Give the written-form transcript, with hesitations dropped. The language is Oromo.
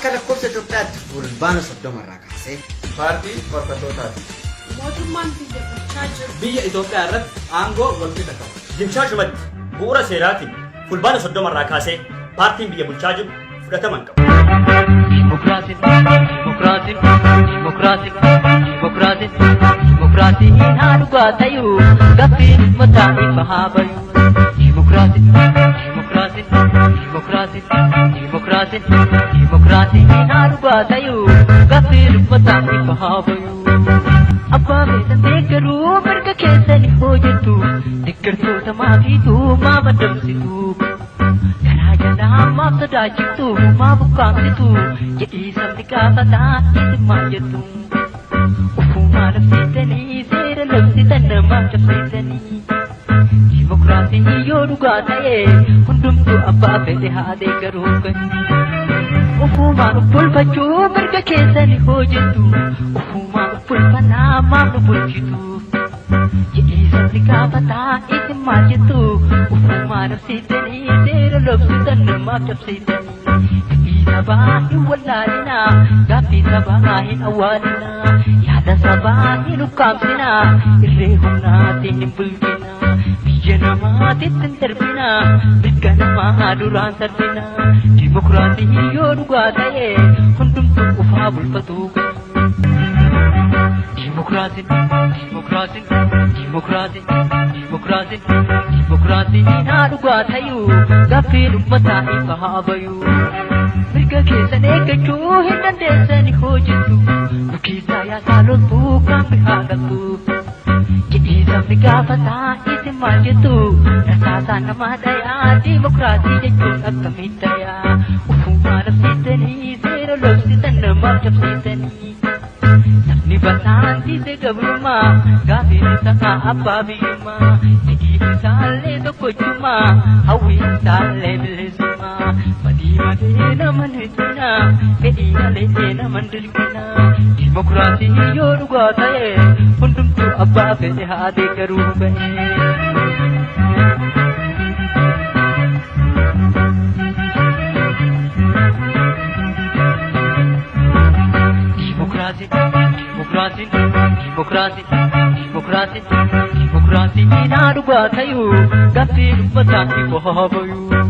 Akka lakkoofsa Itoophiyaatti Fulbaana 30 irraa kaasee Paartii morkattootaati. Mootummaan biyya bulchaa jiru. Biyya Itoophiyaa irratti aangoo walqixa qaba. Dimshaashumatti bu'uura seeraatiin Fulbaana 30 irraa kaasee paartiin biyya bulchaa jiru fudhatama hin qabu. Dimokiraasiin, dimokiraasiin, dimokiraasiin, dimokiraasiin, dimokiraasiin haa dhugaa ta'uu, gaffiin mataa ifa haa bayu. Dimokiraasiin, dimokiraasiin, dimokiraasiin, dimokiraasiin, dimokiraasiin haa dhugaa ta'uu, gaffiin mataa ifa haa bayu. Abbaa feetan deeggaruu mirga keessan hojjettu, deeggartoota maafiitu maaf adamsitu. Karaa jalaa maaf sodaachiftu, maaf ukkaamsitu, jedhii sabni gaafataa isin maal jettu? Ufumaa labsitanii seera labsitan namaaf cabsitanii. Dimokiraasiin yoo dhugaa ta'e hundumtuu abbaa fedhe haa deeggaruu kan. Ufumaan of bulfachuu mirga keessan hojjettu, ufumaan of bulfannaa maaf nu bulchitu? Jedhii sabni gaafataa isin maal jettu? Ufumaa labsitanii seera labsitan namaaf cabsitanii. Fedhii sabaa hin wallaalinaa, gaaffii sabaa hin awwaalinaa, yaada sabaa hin ukkaamsinaa, irree humnaatiin hin bulchinaa, biyya namaatitti hin darbinaa, mirga namaa duraan sarbinaa. Dimokiraasii yoo dhugaa ta'e hundumtuu ufaa bulfatuu qabu. Dimokiraasiin, dimokiraasiin, dimokiraasiin, dimokiraasiin, dimokiraasiin haa dhugaa ta'uu, gaaffiin uummataa ifa haa bayu. Mirga keessan eeggachuu hin dandeessan hojjettu, nu keessaa yaasaa loltuu kan bihaa qabdu. Jedhii sabni gaafataa isin maal jettu? Rasaasaan nama dhayaa, dimokiraasii jechuun akkamitti tayaa? Ufumaa labsitanii seera labsitan namaaf cabsitanii. Sabni bal'aan dhiise gabrummaa, gaafiin isaa abbaa biyyummaa, fedhiin isaallee tokkochummaa, hawwiin isaallee bilisummaa. Badii malee nama hin hidhinaa, fedhii malee nama hin dirqinaa. Dimokiraasii yoo dhugaa ta'e hundumtuu abbaa fedhe haa deeggaruu ba'e. Dimokiraasiin, dimokiraasiin, dimokiraasiin, dimokiraasiin, dimokiraasiin haa dhugaa ta'uu, gaaffii uummataa ifa haa bayu.